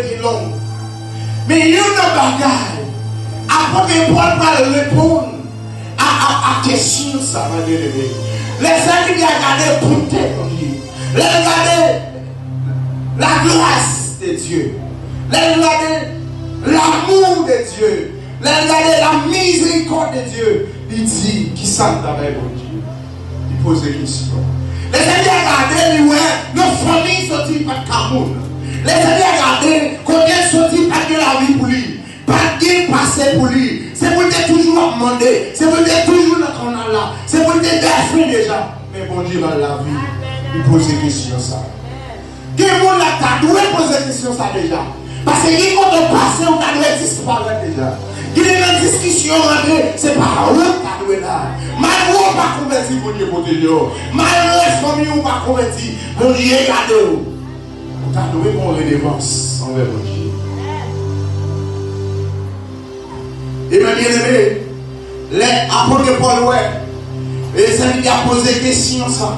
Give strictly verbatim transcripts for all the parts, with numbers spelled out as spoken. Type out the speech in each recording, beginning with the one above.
ki long. Men youn nan bagay, apot Pòl pral reponn a, a, a kesyon sa, mwen byeneme. Lèzanmi, li a gade bonte Bondye. Lè l gade la grâce de Dieu. Lè l gade l'amour de Dieu. Lè l gade la miséricorde de Dieu. Li di, "Kisa m ta bay Bondye?" Li poze kesyon. Lèzanmi a gade, li wè nan fanmi soti pa t ka moun. Lèzanmi a gade, kote l soti pa t gen lavi pou li. Pa t gen pase pou li. Se pou l te toujou ap mande. Se pou l te toujou nan kannal la. Se pou l te dèfen deja. Men Bondye ba l lavi. Li poze kesyon sa. Gen moun la ta dwe poze kesyon sa deja. Paske gen kote w pase, ou ta dwe disparèt deja. Gen de nan diskisyon rantre, se pa ou ta dwe la. Malgre w pa konvèti, Bondye pwoteje w. Malgre fanmi w pa konvèti, Bondye gade w. Ou ta dwe gen yon redevans anvè Bondye. E mwen byeneme, lè apot Pòl wè, e Seyè a poze kesyon sa.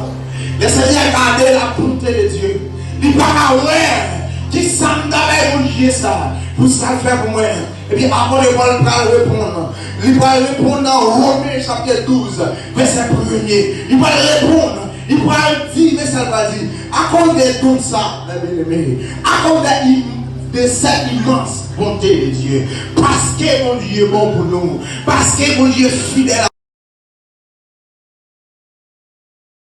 Lè Seyè a gade la bonte de Dye, li pa ka wè kisa m ta bay Bondye sa, pou sa l fè pou mwen. Epi apot Pòl pral reponn. Li pral reponn nan Women chapit douz, vèsè premye. Li pral reponn. Li pral di, men sa l pral di. Akoz de don sa, mwen byeneme, akoz de im-, de cette immense bonté de Dieu. Paske Bondye bon pou nou. Paske Bondye fidèl